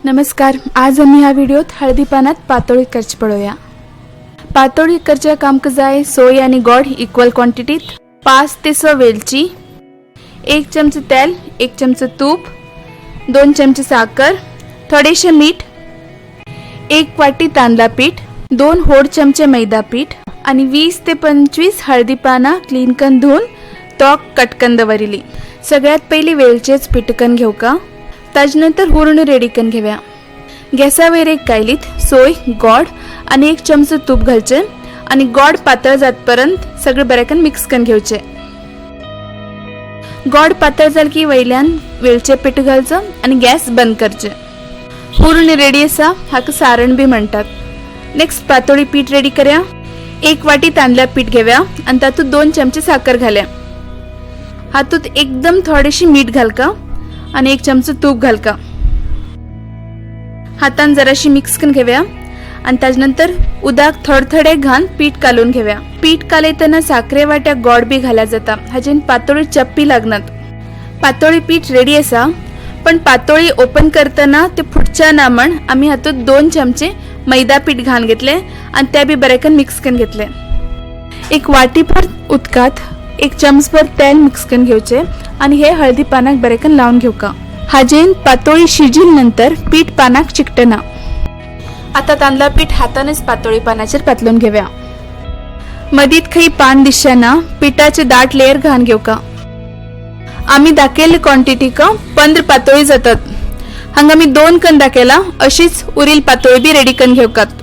नमस्कार, आज आमी ह्या व्हिडिओत हळदी पानात पातोळी करची पळोवया. पातोळी करच्याक आमकां जाय सोय आनी गोड इक्वल क्वॉन्टिटीत, 5 ते 6 वेलची, 1 चमचो तेल, 1 चमचो तूप, 2 चमचे साखर, थोडेशें मीठ, 1 वाटी तांदळा पीठ, 2 होड चमचे मैदा पीठ आनी 20 ते 25 हळदी पानां क्लीन करून धुवन तोक कटकन दवरिली. सगळ्यात पयली वेलचेच पीठ करून घेवका, ताजे नंतर हुर्ण रेडी करून घेवया. गॅसावयर एक कायलीत सोय, गोड आनी 1 चमचो तूप घालचें आनी गोड पातळ जातपर्यंत सगळें बरें करून मिक्स करून घेवचें. गोड पातळ जालें की वयल्यान वेलचे पीठ घालचो आनी गॅस बंद करचें. हुर्ण रेडी आसा, हाका सारण बी म्हणटात. नेक्स्ट पातोळी पीठ रेडी करया. 1 वाटी तांदळा पीठ घेवया आनी तातूंत 2 चमचे साखर घालया. हातूंत एकदम थोडेशी मीठ घालका आनी 1 चमचो तूप घालका. हातान जराशी मिक्स करून घेवया आनी ताजे नंतर उदक थोडे थोडे घालून पीठ कालोवन घेवया. पीठ कालयतना साखरे वाट्याक गोड बी घाल्या जाता, हाजेन पातोळी चप्पी लागनात. पातोळी पीठ रेडी आसा, पण पातोळी ओपन करतना ते फुटच्या ना म्हण आमी हातूंत 2 चमचे मैदा पीठ घालून घेतले आनी ते बी बरें करून मिक्स करून घेतले. 1 वाटीभर उदकांत 1 चमचभर तेल मिक्स करून घेवचे आनी हे हळदी पानाक बरें करून लावन घेवका. हाजेन पातोळी शिजील नंतर पीठ पानाक चिकटना. आता तांदळा पीठ हातानच पातोळी पानाचेर पातळून घेवया. मदीत खंय पान दिसचे ना पिठाचे दाट लेयर घालून घेवका. आमी दाखयल्ले क्वॉन्टिटीक 15 पातोळी जातात. हांगा आमी 2 कन दाखयला, अशीच उरील पातोळी बी रेडी करून घेवकात.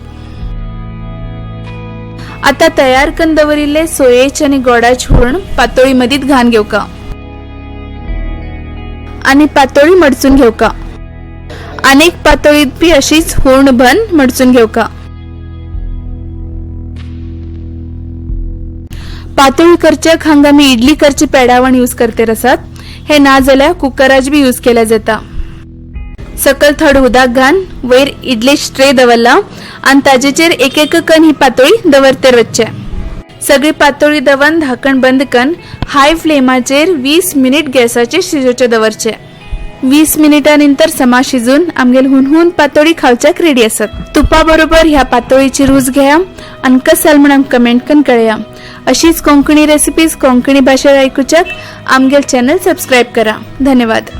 आता तयार करून दवरिल्ले सोयेचे आनी गोडाचे हुर्ण पातोळी मदीत घालून घेवका आनी पातोळी मडचून घेवका. अनेक पातोळीत बी अशीच हुर्ण भन मडचून घेवका. पातोळी करच्याक हांगा आमी इडली करचे पेडावण यूज करते आसात. हे ना जाल्यार कुकराज बी यूज केल्या जाता. सकल थोडे उदक घालून वयर इडली ट्रे दवरला आनी ताजेचेर एक एक कन ही पातोळी दवरतेर वचचे. सगळी पातोळी दवरून धाकण बंद करून हाय फ्लेमाचेर 20 मिनिट गॅसाचेर शिजोवचे दवरचे. 20 मिनिटां नंतर समा शिजून आमगेल हुनहुन पातोळी खावच्याक रेडी आसत. तुपा बरोबर ह्या पातोळीची रूच घेया आनी कस जाल म्हण आमकां कमेंट करून कळया. अशीच कोंकणी रेसिपीज कोंकणी भाशेत आयकुच्याक आमगेल चॅनल सबस्क्रायब करा. धन्यवाद.